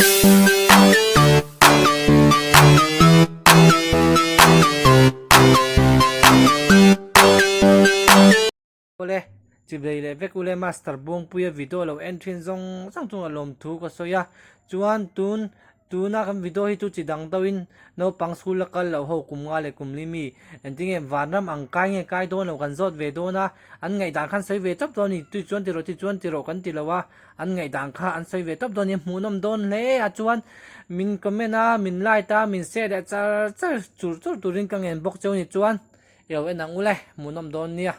Awle, chiblei leh vek ule Master Buangpuia video lo en thin zawng zawng chungah lawmthu ka sawi a, chuan tun tuna kan video hi chu chi dang deuhin naupang school a kal loh ho kum nga leh kum li mi engtinge vanram ang kai nge kai dawn lo kan zawt ve dawn a, an ngaihdan khan sawi ve tawp dawn a ni, tui chuan ti rawh ti chuan ti rawh kan ti lo a, an ngaihdan kha an sawi ve tawp dawn a ni, hmuhnawm dawn hle a chuan min comment a, min like a, min share leh char char chur chur turin ka ngen bawk cheu a ni chuan i lo en ang ule, hmuhnawm dawn nia.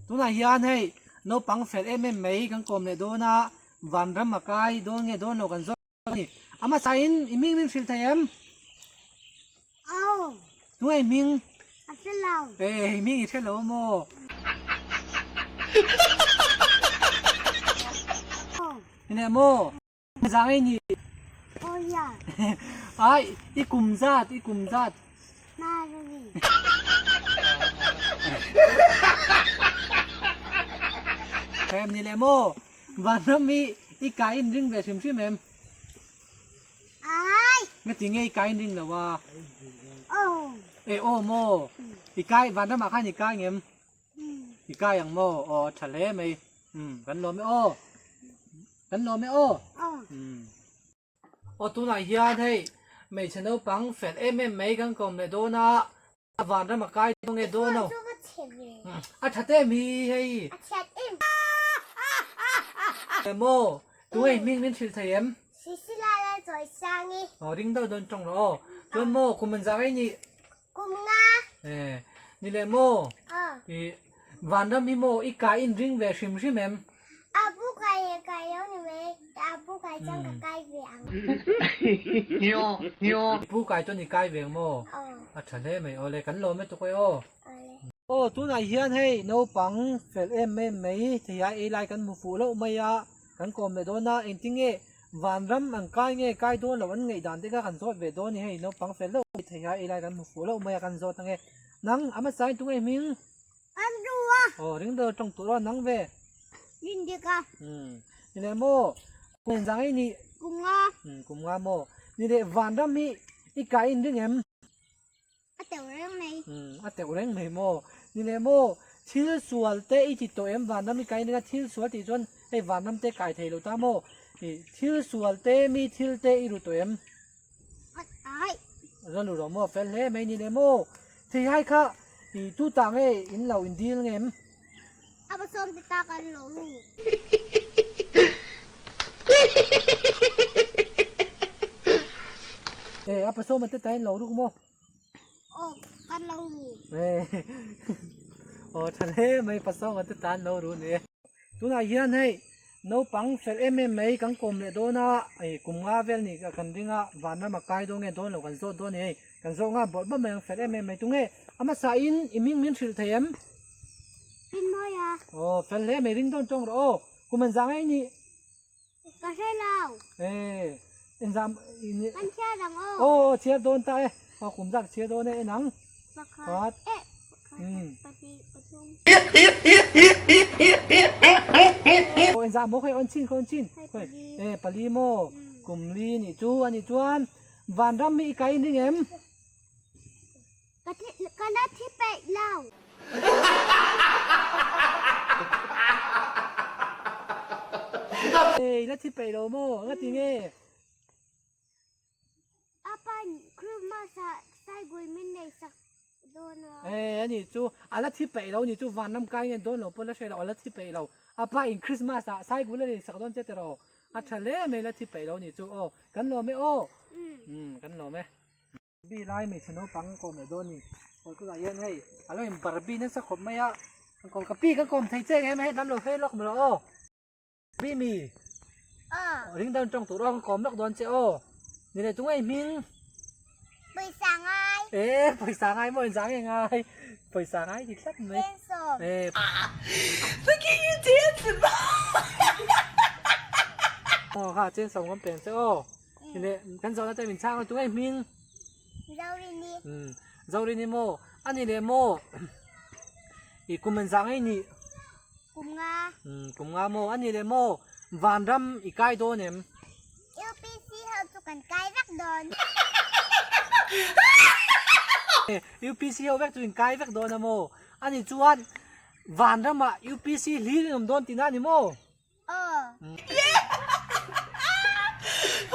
Tunah hian hei naupang fel em em mai kan kawm leh dawn a, vanram a kai dawn nge dawn lo kan zawt a ni. A hmasain i hming min hrilh thei em? Aw. Tunge i hming? A hre lo. Eh, i hming i hre lo maw? Aw. Ine maw? Zang ei ni. Oh ya. Ai, i kum zat, i kum zat. Em ni le maw? Vanram hi i kai in ring ve hrim hrim em? Ai. Nga ti nge i kai in ring lo a? Oh. E aw maw? I kai vanram ah khan i kai ngem? I kai ang maw? Aw tha hle mai. Um, kan lawm e aw. Kan lawm e aw. Aw tunah hian hei hmeichhe naupang fel em em mai kan kawm leh dawn a, a vanram a kai dawn nge dawn lo. A that em hi hei. Emaw tunge hming min hrilh thei em? Aw ring deuh dawn tawng rawh aw. Chuan maw kum an zah rei nih? Kum nga. Eh, ni leh maw? Aw. I vanram hi maw i kai in ring ve hrim hrim em? A pu kai leh kai lo ni mai, a pu kai chuan ka kai ve ang. I pu kai chuan i kai ve ang maw? Aw. A tha hle mai awle, kan lawm e tuk e aw. Awle. Aw, tunah hian hei naupang fel em em mai theiha ei lai kan hmu fuh loh mai a, kan kawm leh dawn a, engtinge Vanram an kai nge kai dawn loh an ngaih dan te kha kan zawt ve dawn a ni hei naupang fel deuh mai thei a ei lai kan hmu fuh loh mai a kan zawt ange nang a hmasa in tunge hming An ru a aw ring deuh tawng tur aw nang ve Rin dik a umm ni leh maw kum engzah nge i nih Kum nga umm kum nga maw ni leh vanram hi i kai in ring em A teuh reng mai. Umm, a teuh reng mai maw? Ni leh maw, thil sual te i ti tawh em vanram i kai nia, thil sual tih chuan hei vanram te kai thei lo ta maw? Ih, thil sual te mi thil te i ru tawh em? Ai. Rawn ru rawh maw, fel hle mai ni leh maw? Theihai kha ih tu tah nge in lo in dil nge em? A pasawm te ta kan lo ru. Eh, a pasawm te ta in lo ruk maw? Aw, kan lo ru. Eh, aw tha hle mai pasawm te ta an lo ru ni e. Tunah hian hei naupang fel em em mai kan kawm leh dawn a, hei kum nga vel nih kan ring a, vanram a kai dawn nge dawn lo kan zawt dawn a ni hei, kan zawh nga bawlh bawlh mai ang fel em em mai. Tunge a hmasa in i hming min hrilh thei em? Rinmawi a. Aw fel hle mai ring dawn tawng rawh aw, kum an zah ngei nih. Ka hre lo. Eh, en zah in. Kan chhiar ang aw. Aw chhiar dawn ta e, aw kum zak chhiar dawn e en ang. Pakhat, eh, pakhat, pahnih, pathum. Aw en zah maw khawi awn chin khawi awn chin. Khawi eh pali maw kum li nih chu a nih chuan vanram hi i kai ring em? Ka thi ka la thi peih lo. Ei la thi peih lo maw? Nga ti nge? A pa Christmas ah saigui min nei sak dawn a. Ei ani chu a la thi peih lo ni chu vanram kai nge dawn lo pawh la hre lo a la thi peih lo. A pa in Christmas ah saigui la nei sak dawn che tiraw? A tha hle mai la thi peih lo ni chu aw. Kan lawm e aw. Umm kan lawm e. Barbie lai hmeichhe naupang kawm leh dawn a ni. Aw tunah hian hei a lo in Barbie nasa khawp mai a, kan kawm ka pi kan kawm thei che em hei lam lo hei lawk maw aw. Barbie mi ring dawn tawng tur aw kan kawm lawk dawn che aw. Ni leh tunge i hming? Pawisa ngai. E pawisa ngai maw inzah nge ngai pawisa ngai ti tlat mai. Pencil. E. Look at you dancing. Aw kha chensawm kan peng che aw. Ine kan zawhna te min chhang a tunge hming? Zorini. Um Zorini maw? Ani leh maw? I kum an zah ngei ni? Kum nga. Um kum nga maw? Ani leh maw? Vanram i kai dawn em? UPC. ho chu kan kai vek dawn. UPC ho vek chu in kai vek dawn a maw? Ani chuan vanramah UPC hlir in awm dawn tihna a ni maw? Aw.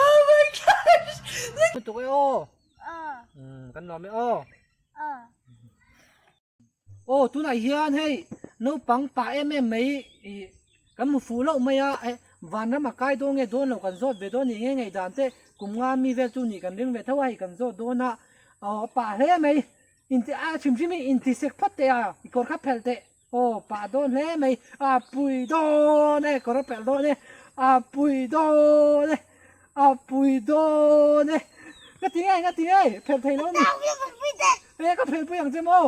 Oh my gosh! Lutuk e aw. Aw. Kan nuam e aw. Aw. Aw tunah hian hei naupang pah em em mai ih kan hmu fuh loh mai a eh vanram a kai dawn nge dawn lo kan zawt ve dawn nih nge ngei dan te kum nga mi vel chu nih kan ring ve tho a hei kan zawt dawn a aw a pah hle mai inti a hrim hrim hi inti sek phawt teh a i kawr kha phelh teh aw pah dawn hle mai a pui dawn e kawr a phelh dawn e a pui dawn e a pui dawn e ka ti nge ka ti nge phelh thei lo a ni. E ka phelh pui ang che maw?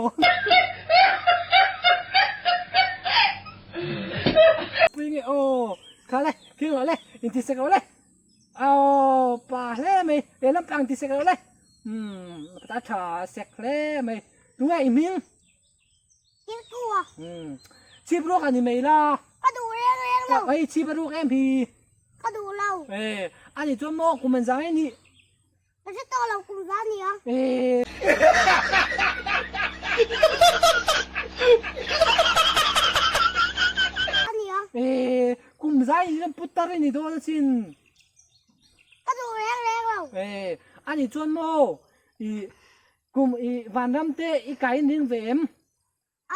Pui nge aw kha le thil rawh le inti sek rawh le aw pa hle mai lehlam tlang inti sek rawh le umm a tha sek hle mai tunge i hming? Kilkua. Umm chhip ruak a ni mai la. Ka duh reng reng lo. Ei chhip a ruak em hi. Ka duh lo. E ani chuan maw kum an zang e nih. Ka hre tawh lo kum za nia. Ania. E kum za in ram putar i ni dawn asin. Ka duh reng reng lo. E ani chuan maw i kum i vanram te i kai in ring ve em?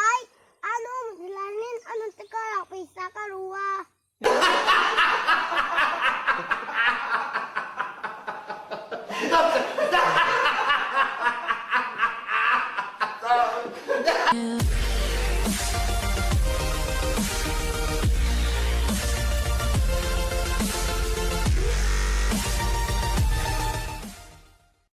Ai, a nu lanin a nute karah pawisa ka ru a.